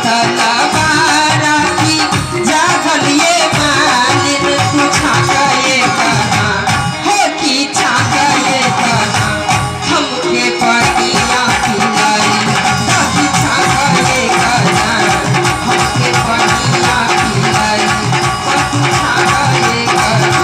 सुतल बारा की जागल ये मालिन तू छाके कना हो की छाके कना हमके पनिया पिलाई ताकि छाके कना हमके पनिया पिलाई तू छाके कना।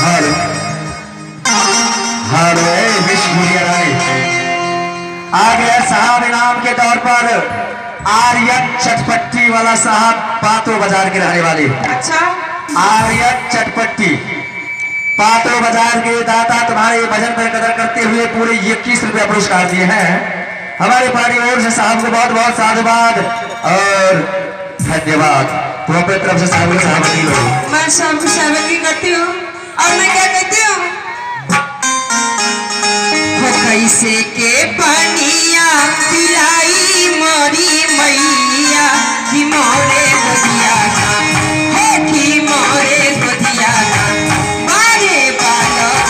हेलो हेलो, ए विश्व गुड़िया रानी आ गया साहब इनाम के तौर पर आर्यन चटपट्टी वाला साहब पातो बाजार के रहने वाले। अच्छा, आर्यन चटपट्टी पातो बाजार के दाता तुम्हारे भजन पर कदर करते हुए पूरे 21 रुपया पुरस्कार दिए हैं। हमारे पार्टी ओर से साहब को बहुत बहुत साधुवाद और धन्यवाद। तो अपने तरफ से साहब को साहब लो। मैं सबको शाबाशी करती हूँ और मैं क्या कहती हूँ, हो कैसे के पनिया पिलाई मोरी मैया की मोरे गोदिया ना, हो की मोरे गोदिया ना बारे बालक।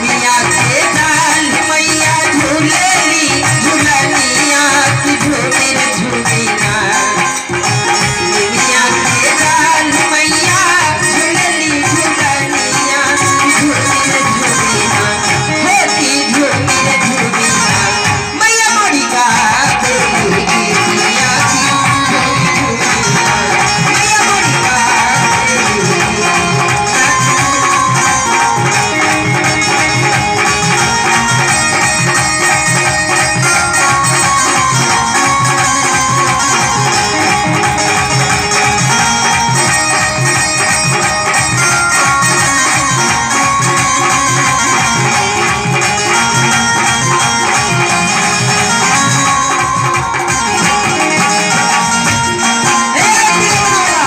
मिया के डाल मैया झूलेली झूलनिया की झूमिर झूमिना। मिया के डाल मैया झूलेली झूलनिया की झूमिर झूमिना, हो की झूमिर झूमिना मैया मोरी गावेली गीतिया की झूम झूमिना, मैया मोरी गावेली गीतिया। ए तिरुवनवला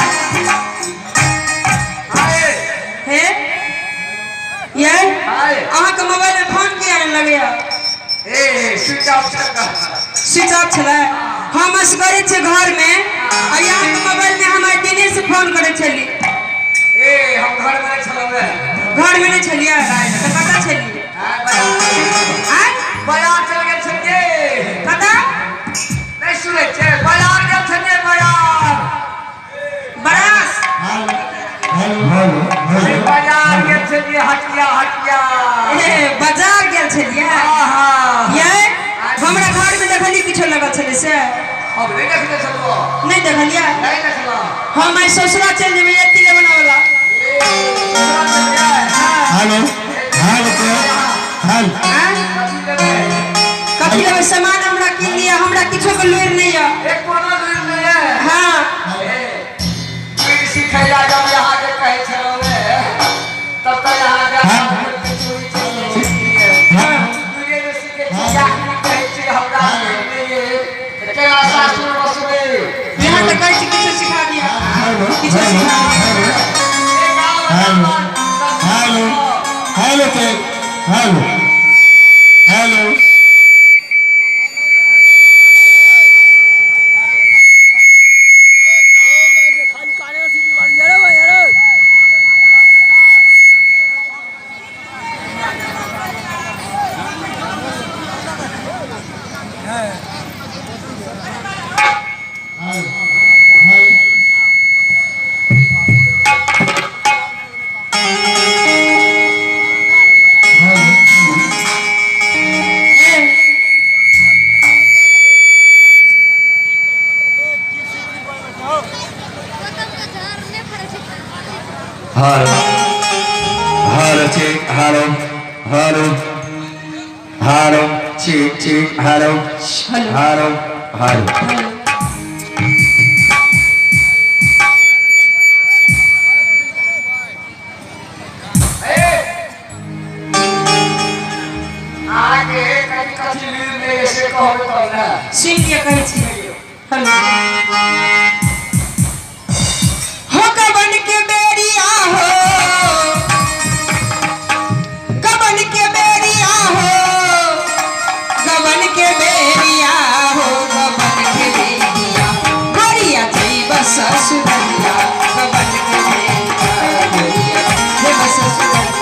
हे ये अहाँके मोबाइल में फोन किया ने लगैया? ए स्विच ऑफ छल। स्विच ऑफ छलै। हम असगरे छियै घर में आ अहाँके मोबाइल में हम आइ दिने से फोन करै छली। ए हम घर में नहीं छलहुँ रे। घर में नहि छलियै तऽ कतऽ छलियै? आँय, बाजार चल गेल छलियै। कतऽ? नहीं सुनै छै, बाजार गेल छलियै बाजार। बरास। अरे बाजार गेल छलियै हटिया हटिया। ए बाजार गेल छलियै? आहा। ये हमरा घर में देखली किछो लगल छलै से? हम नहीं देखने छलहुँ। नहि देखलियै? नहीं देखलहुँ। हम आइ ससुरा चलि जेबै एती लेबनावला। हेलो हेलो हेलो, आँय, कथी लेबै सामान? हमरा कीन लिअ, हमरा किछो के लुरि नहि यऽ। एक कोनो लुरि नहीं है। हाँ। लुरि सिखैला जब यहाँ के कहै छलहुँ रे, तब तऽ यहाँ के चूड़ी चलि गेल। लुरिये ने सीखै छी, याकनी कहै छी हमरा लुरि नहि ये। तऽ केना सासुर बसबै? यहाँ तऽ कहै छी किछो सिखा दिअ, किछो सिखा दिअ। हेलो हेलो हेलो के hello hello. Hello hello check, hello hello hello. Check check hello hello. Hello hello. Hello. अहाँके कथी कथी लूरि नहि से कहबै तब ने। सुनि लिअ, कहै छी। हेलो। हो गबन के बेरिया, हो गबन के बेरिया, हो गबन के बेरिया, हो गबन के बेरिया, गोरिया जइब ससुररिया। गबन के बेरिया, गोरिया जइब ससुररिया।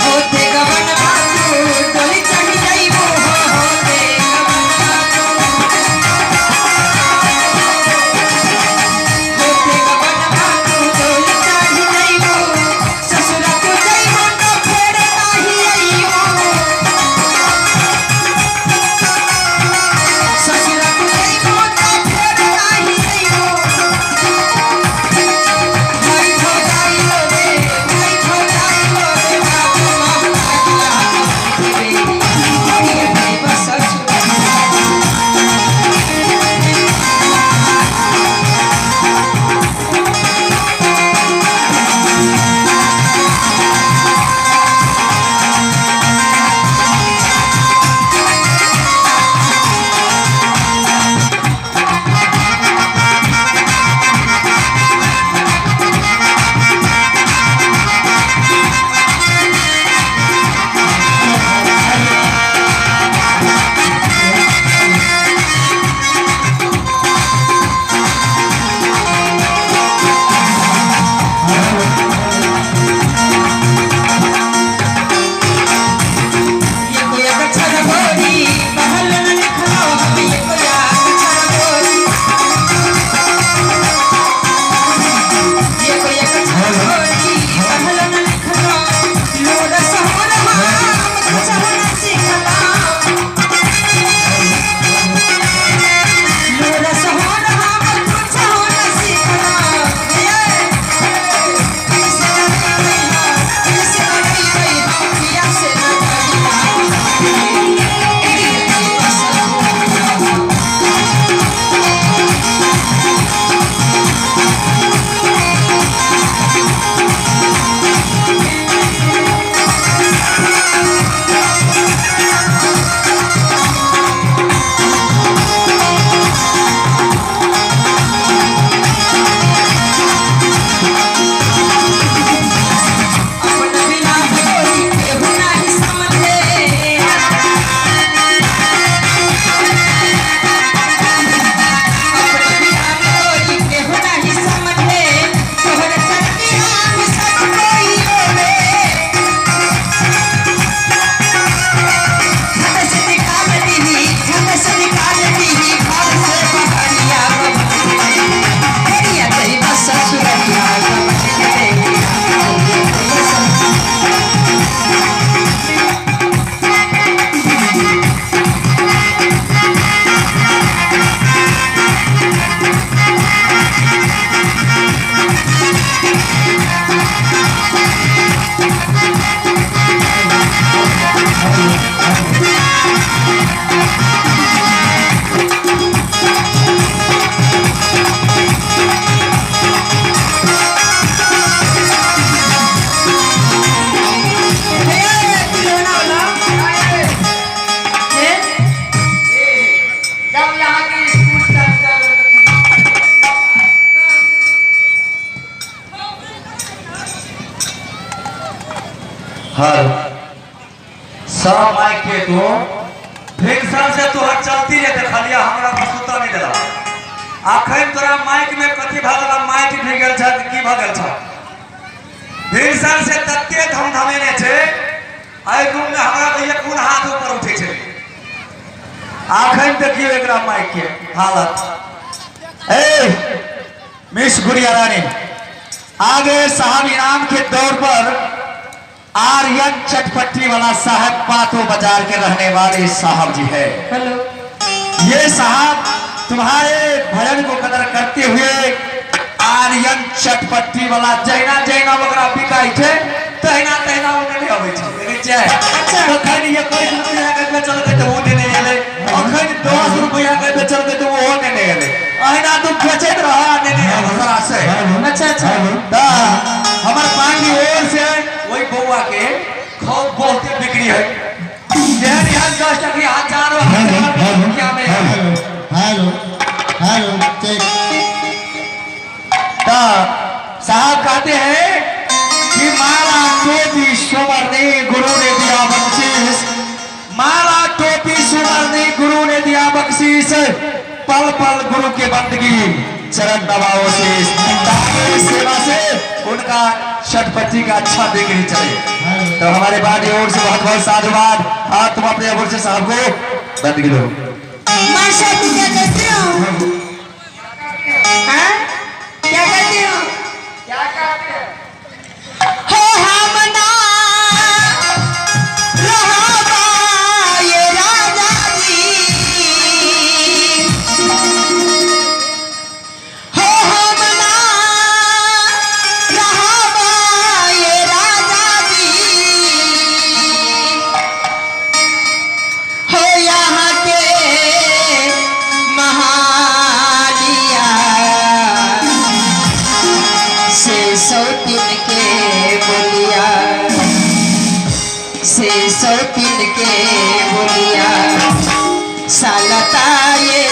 होते गबन बाबू डोली चढ़ी जाइबो हो, होते गबन बाबू, होते गबन बाबू डोली चढ़ी जाइबो। ससुरा तू जाइबो तो फेर नाही आइबो। ससुरा तू जाइबो तो फेर नाही आइबो। भाई भौजाइलो रे, भाई भौजाइलो रे, बाबू महतारिया। गोरिया जइब ससुररिया। एको एक अक्षर गोरी पढ़ल न लिखलो हम, एको एक अक्षर गोरी, एको एक अक्षर गोरी पढ़ल न लिखलो। लोर सहोर हम कुछहु न सिखला। लोर सहोर हम कुछहु न सिखला। कैसे लड़ई, कैसे लड़ई हम पिया से न कहिया। अपन बिना गोरी केहू नाही समझे। अपन बिना गोरी केहू नाही समझे। तोहर चरनिया में सब कोई रोवे। झट से निकाल दीही, झट से निकाल दीही घर से बहरिया। गोरिया जइब ससुररिया। गबन के बेरिया, गोरिया जइब ससुररिया। हे तिलोना वाला हे। जब यहाँ के स्कूल चल चल हेलो। सब माइक के तो भिनसर से तोहर चलती रे देखलिया हमरा पर सुतऽ नहीं देला। अखन तोरा माइक में कथी भऽ गेल, माइक भी गेल छ की भऽ गेल छ? भिनसर से तते धमधमेने छै एहि रूम में हमरा भैया कोन हाथ ऊपर उठे छै। अखन देखियो एकरा माइक के हालत। ए मिस गुड़िया रानी आगे साहब इनाम के दौर पर आर्यन चटपट्टी वाला साहब पातो बाजार के रहने वाले साहब जी है। हेलो। ये साहब तुम्हारे भजन को कदर करते हुए आर्यन चटपट्टी वाला जहिना जहिना ओकरा बिकाइ छै तहिना तहिना ओ नहि अबै छै। देखै छियै? अच्छा। तखन 21 रुपैआ के बेचलकै तऽ ओ देने एलै, अखन 10 रुपैआ के बेचलकै तऽ ओहो देने एलै। अहिना तू बेचैत रह आ देने आबह से। अच्छा अच्छा। तऽ हमर पांगी ओर से ओहि बौआ के खूब बहुते बिक्री है। एहन एहन 10 टकी हजारो हजार रुपया में। Hello hello hello check. तो साहब कहते हैं कि माला टोपी सुमरनी गुरु ने दिया बख्शीश, माला टोपी सुमरनी गुरु ने दिया बख्शीश, पल पल गुरु के बंदगी चरण दबाओ शीश। ताकि इस सेवा से उनका छठपति का अच्छा बिक्री चले। तो हमारे बाद ओर से बहुत बहुत साधुवाद। आज तुम अपने ओर से साहब को बंदगी दो। माशा तुम क्या कहते हो? हाँ? क्या कहते हो? क्या कहते हैं? हो हम ना रहा ये राजा जी, हो हम ना रहा ये राजा जी, हो यहाँ के महालिया से सौतिन के बोलिया, से सौतिन के बोलिया सालता ये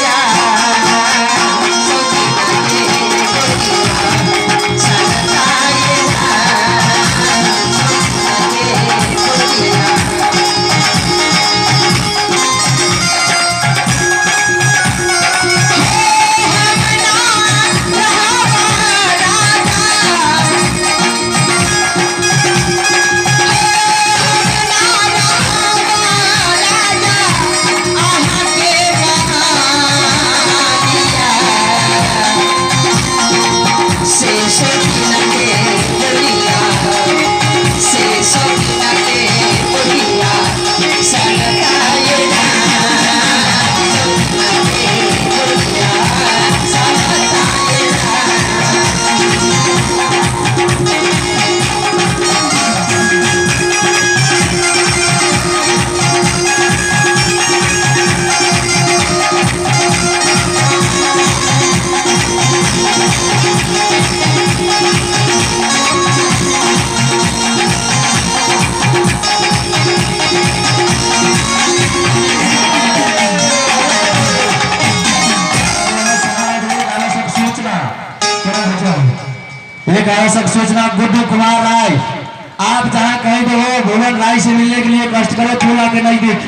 सौतिन के बोलिया सालता ये सौतिन के बोलिया। सूचना एक आवश्यक सूचना, गुड्डू कुमार राय, आप जहां कहीं भी हो भुवन राय से मिलने के लिए कष्ट करो, चूल्हा के नजदीक।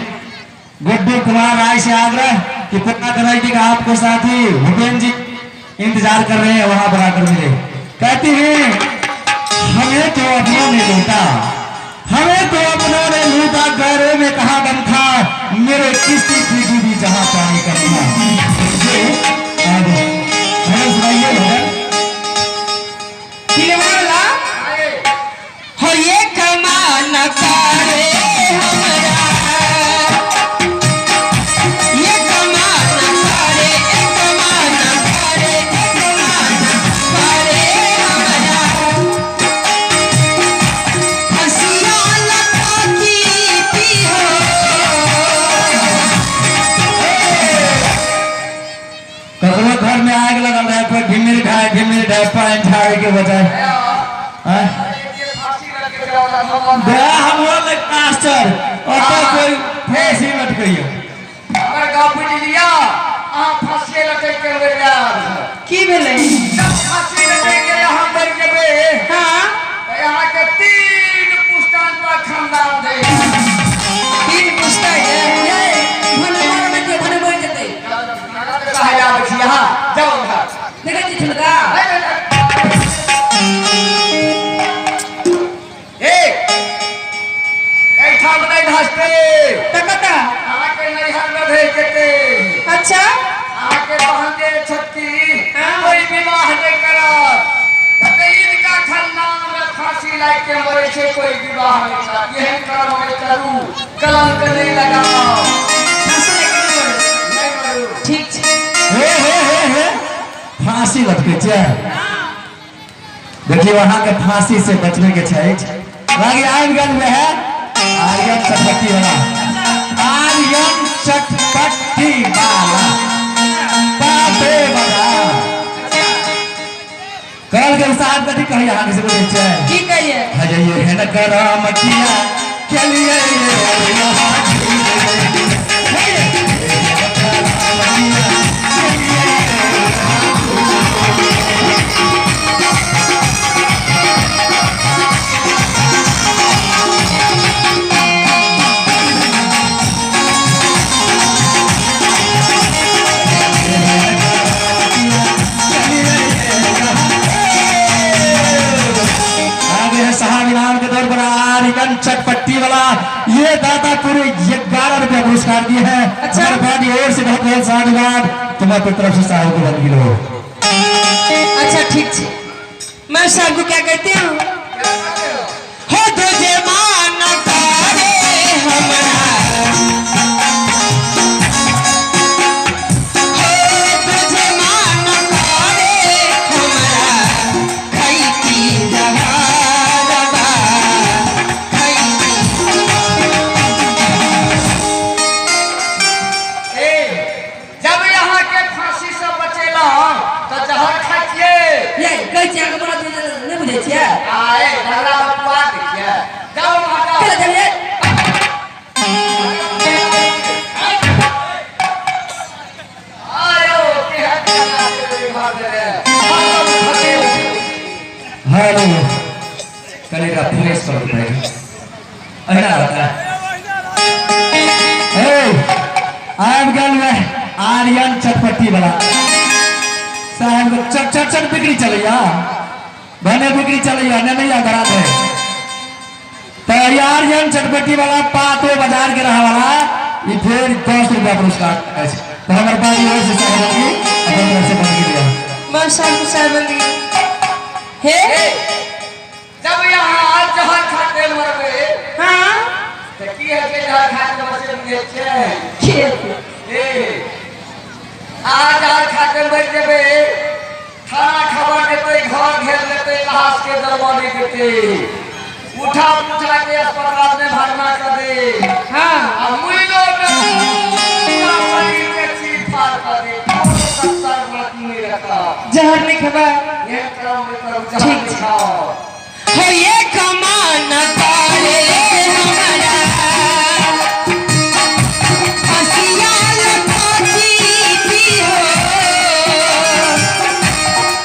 गुड्डू कुमार राय से आग्रह कि पुन्ना के नजदीक आपको साथी भूपेन जी इंतजार कर रहे हैं, वहां पर आकर मिले। कहती हैं हमें तो अपनों ने लूटा, हमें तो अपनों ने लूटा, गैरों में कहा दम था, मेरे किस्ती थी डूबी जहां पानी कम था। ये आगे हमें सुनाइए भजन। दिलवाला हो ये कमान करे हमरा, ये कमान करे, ये कमान करे, ये कमान करे हमरा। हसिया लगा की पी हो। ककरो घर में आग लगल रहे, कोई घिमिर ढाए घिमिर ढाए पानी झाड़े के बजाय। हाँ? दया हम लग मास्टर और तो कोई फांसी लटकैया। हमर गाँव बुझलिया अहाँ फांसी लटक के मरि जायब। की भेलै? जब फांसी लटक के अहाँ मरि जेबै हाँ तऽ अहाँके 3 पुश्तान पर खानदान दे। 3 के मरै छै कोई विवाह नहि करत। एहन कर्म नहि करू, कलंक नहि लगाउ। फांसी लगा के नहि मरू। नहि मरू। ठीक छै। हे हे हे हे, फांसी लटकै छै। देखियौ, अहाँके फांसी से बचबे के छै। लागे आबि गेल वएह आर्यन चटपट्टी वाला, आर्यन चटपट्टी वाला बापे वाला। कहल गेल साहब कथी कही अहाँके से बुझै छै? की कहिए? हजइए है न करम किया के लिए यहाँ झूल गए। हे, करम किया के लिए। आगे है साहब इनाम के तौर पर आर्यन चटपट्टी वाला, ये दाता पूरे 11 रुपया पुरस्कार दिए हैं। अच्छा। हमारे पार्टी ओर से बहुत बहुत साधुवाद। तुम्हारी तरफ से साहब को बंद लो। अच्छा, ठीक छै। मैं साहब को क्या कहती हूँ? क्या कहते हो? हो तुझे मान करे हमरा, हो तुझे मान करे हमरा, खैती जहरबा, खैती। ए, जब यहाँ के फांसी से बचेलहुँ तऽ जहर खाइ छियै। ये कहै छी अहाँके, बड़ा नहि बुझै छियै। आए झगड़ा बकवा देखिए, जाओ वहाँ जाओ। चलो चलिए। आयो केहन झगड़ा के घर देले हम फटे। हेलो, कनि एकरा फ्रेश कर दू। अहिना रहता ए। आबि गेल वएह आर्यन चटपट्टी वाला साहब। चट चट चट बिक्री चलैया भने, बिक्री चलैया ने नहीं करा दे। तो आर्यन चटपट्टी वाला पातो बाजार के रहा वाला, ई फेर 10 रुपया पुरस्कार अछि। तो हमर पार्टी ओर से साहब की अपन तरफ से बंद लिया। मैं साहब को साहब बंदगी हे। ए, जब यहाँ आज जहर खाके मरबे तऽ की होइ छै? जहर खाके मरबै बुझै छियै? की? ए, आज जहर खाके मरि जेबै, थाना खबर देतै, घर घेर लेतै, लहास के जलबऽ नहि देतै, उठा उठा के अस्पताल में भरना कर दे। आ मुइलो में पूरा शरीर के चीर फाड़ कर दे, कोनो कसर बाकी नहीं रखता। जहर नहीं खेबा। ये कर्म नहीं करू, जहर ठीक। नहीं खाओ। हो ये कमान करे हमरा, हसिया लटकी थी हो,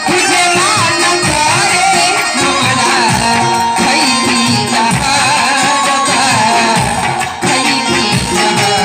तुझे मान करे हमरा, खैती जहरबा, खैती जहर।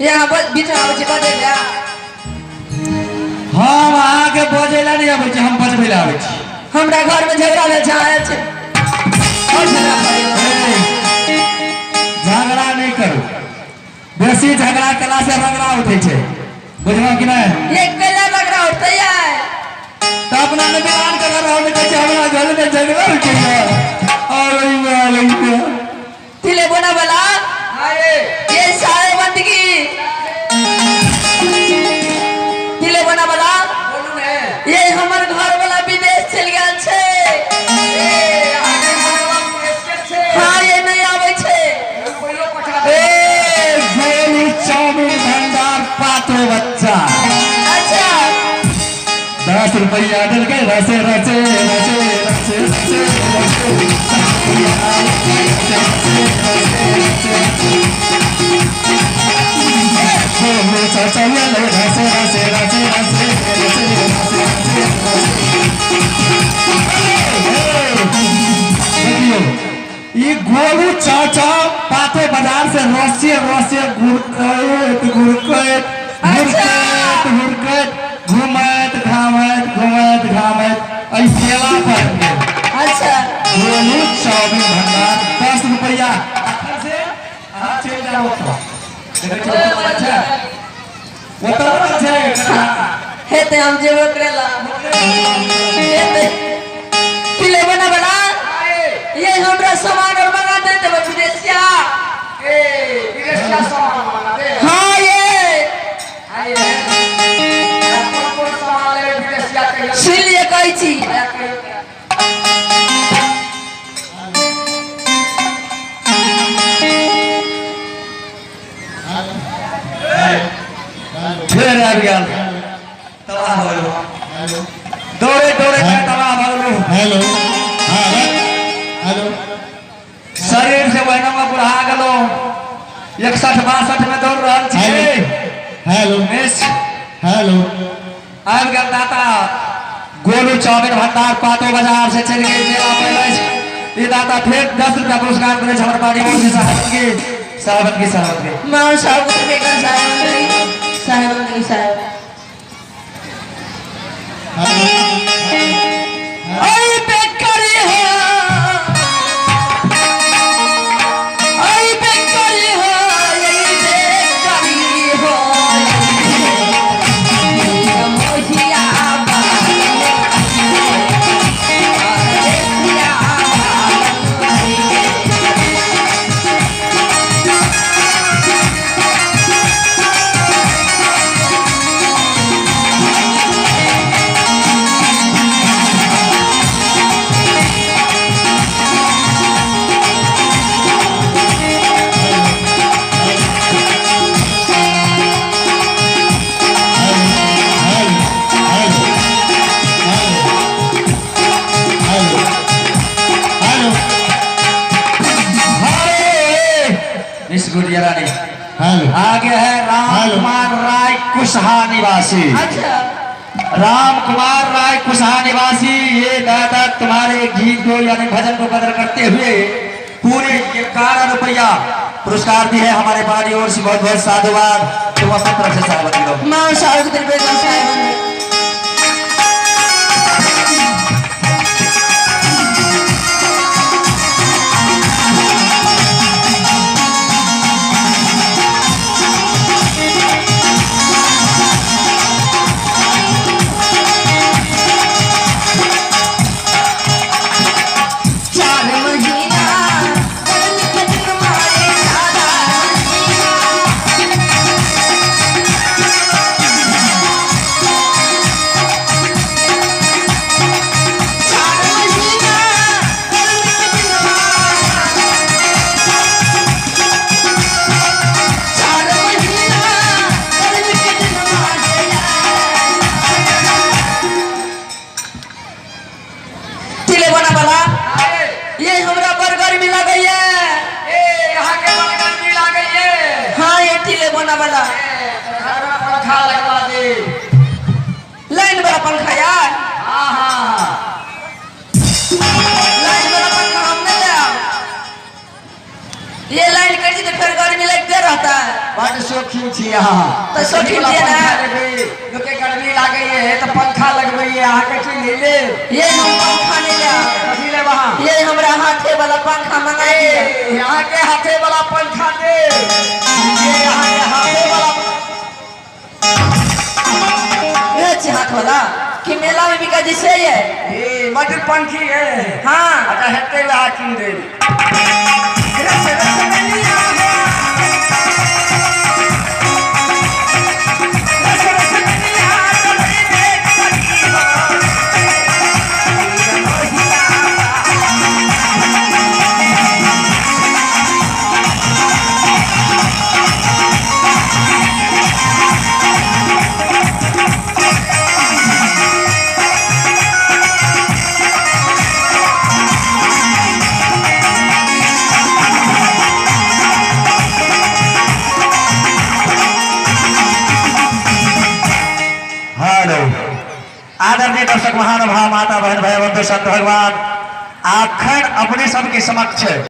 यहाँ बीच में आबै छी बजै लए। हम अहाँके बजै लए नहि आबै छी, हम बजबै लए आबै छी। हमरा घर में झगड़ा भेल छै, आयल छै और झगड़ा करियौ। झगड़ा नहि करू, बेसी झगड़ा केला से रगड़ा उठै छै, बुझलहुँ कि नहि? ये कैला रगड़ा उठतै यार? तऽ अपना ने बिलान के घर हम कहै छै हमरा घर में झगड़ा उठैया आबैया आबैया। तिले बोना वाला ये सारे बंदगी तिले बोना वाला ये हमर घर वाला विदेश चल गेल छै। हाँ ये नहीं आबै छै। ए गोलू चाउमीन भंडार पातो बच्चा। अच्छा। 10 रुपया देलकै रसे रसे रसे रसे रसे रसे। गोलू चाचा एलै रसे रसे रसे रसे रसे रसे रसे। देखियौ ई गोलू चाचा पातो बाजार से रसे रसे घुरकैत घुरकैत घुरकैत घुरकैत घुमैत घामैत घुमैत घामैत एहि ठेला पर गेल। अच्छा। गोलू चाउमीन भंडार 10 रुपया। अखन से अहाँ चलि जाउ ओतऽ, देखै छियै ओतऽ छै, ओतऽ छै। हेतै, हम जेबो करेला हेतै। तिले बना वाला ये हमरा सामान और मंगा दे देबै विदेशिया। हाँ ये सुन लिए कहै छी। फेर आबि गेल, तबाह भऽ गेलहुँ, दौड़े दौड़े के तबाह भऽ गेलहुँ। हेलो, हाँ, हेलो। शरीर से महीना में बुढ़ा गेलहुँ, 61 62 में दौड़ रहल छी। हेलो। मिस। हेलो। आबि गेल दाता गोलू चाउमीन भंडार पातो बाजार से चलि गेल मेला पैलेस। ई दाता फेर 10 रुपया पुरस्कार देने छै हमर पार्टी मोदी साहब की साहब की साहब की। माँ साहब के साहब साहब की साहब। ऐ बेकरी हो, ऐ बेकरी हो, ऐ बेकरी हो, मोहिया हेलो हेलो हेलो। हरे मिस गुड़िया रानी। हेलो। आगे है राम हेलो। कुमार राय कुशहा निवासी। अच्छा। राम कुमार राय कुशहा निवासी, ये दादा तुम्हारे गीत को यानी भजन को कदर करते हुए पूरे 11 रुपया पुरस्कार दिए है हमारे पार्टी और से बहुत बहुत साधुवाद। तुम अपनी तरफ से सहमति दो। माँ साहब के बेगम साहब। चार महीना गर्मी के दिन मारे सारा महीना। चार महीना गर्मी के दिन मारे, चार महीना गर्मी के दिन मारे। तिले बना वाला ये हमरा बड़ गर्मी लगैया। हाँ ये तिले बना वाला लाइन वाला पंखा यार, लाइन वाला पंखा हम नहीं ले। ये लाइन करि जेतै, फेर गर्मी लगिते रहतै। बड शौकीन छी अहाँ। तऽ शौकीन छियै ने? पंखा लेबै, लोकके गर्मी लागैए तऽ पंखा लगबैए, अहाँके की नहि लेब? ये हम पंखा नहि लेब। कथी लेब अहाँ? ये हमरा हाथे वाला पंखा मंगाई दिअ। ए, अहाँके हाथे वाला पंखा देब। ये अहाँके हाथे वाला ये छी हाथ वाला कि मेला में बिका जैसे ये। ए मटर पंखी है। हाँ। अच्छा हेतै वएह कीन देब। रस रस बनिया हो, रस रस बनिया तोरे देख सखी हो। हेलो आदरणीय दर्शक महानुभाव, माता बहन, भाई बंधु, संत भगवान, आखन अपने सबके समक्ष